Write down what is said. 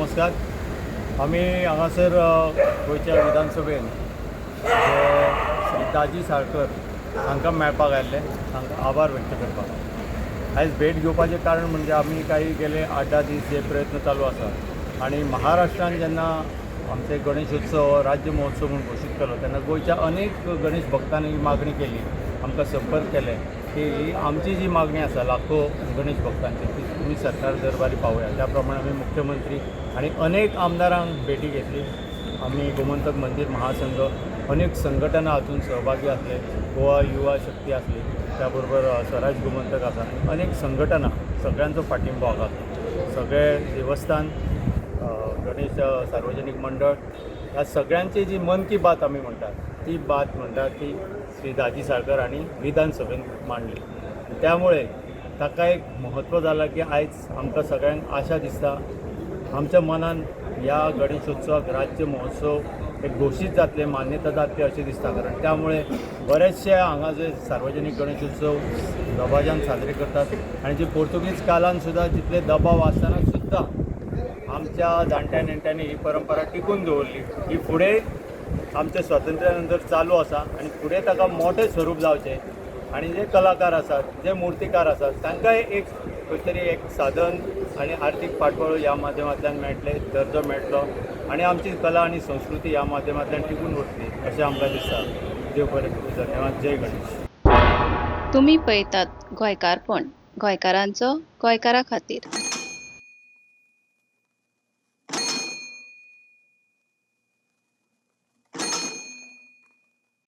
नमस्कार. आमी हांगासर गोंयच्या विधानसभेन जे श्री दाजी साळकर हांकां मेळपाक आयिल्ले, तांकां आभार व्यक्त करपाक. आयज भेट घेवपाचें कारण म्हणजे आमी काही गेले 8-10 दीस जे प्रयत्न चालू आसा आनी महाराष्ट्रान जेन्ना आमचे गणेश उत्सव राज्य महोत्सव म्हूण घोशीत केलो तेन्ना गोंयच्या अनेक गणेश भक्तांनी मागणी केली, आमकां संपर्क केले की ही आमची जी मागणी आसा लाखो गणेश भक्तांची ती तुमी सरकार दरबारी पावया. त्या प्रमाणे आमी मुख्यमंत्री आनी अनेक आमदारांक भेटी घेतली. आमी गोमंतक मंदिर महासंघ, अनेक संघटना हातूंत सहभागी आसले, गोवा युवा शक्ती आसली, त्या बरोबर स्वराज गोमंतक आसा आनी अनेक संघटना, सगळ्यांचो पाठिंबो हाका आसा. सगळे देवस्थान, गणेश सार्वजनीक मंडळ, ह्या सगळ्यांची जी मन की बात आमी म्हणटात ती बात म्हणटा ती श्री दाजी साळकर हांणी विधानसभेन मांडली. त्यामुळे ताका एक म्हत्व जालां की आयज आमकां सगळ्यांक आशा दिसता, आमच्या मनान ह्या गणेशोत्सवाक राज्य महोत्सव एक घोशीत जातलें, मान्यता जातली अशें दिसता. कारण त्यामुळे बरेचशे हांगा जे सार्वजनीक गणेशोत्सव दबाज्यान साजरे करतात आनी जे पोर्तुगीज कालान सुद्दां जितले दबाव आसतना सुद्दां आमच्या जाणट्या नेणट्यांनी ही परंपरा टिकून दवरली. ही फुडें आमच्या स्वातंत्र्या नंतर चालू आसा आनी फुडें ताका मोठें स्वरूप जावचें आनी जे कलाकार आसात, जे मुर्तीकार आसात, तांकांय एक खंय तरी एक साधन आनी आर्थीक फाटबळ ह्या माध्यमांतल्यान मेळटलें, दर्जो मेळटलो आनी आमची कला आनी संस्कृती ह्या माध्यमांतल्यान टिकून उरतली अशें आमकां दिसता. देव बरें करूं. धन्यवाद. जय गणेश. तुमी पळयतात गोंयकारपण, गोंयकारांचो गोंयकारा खातीर.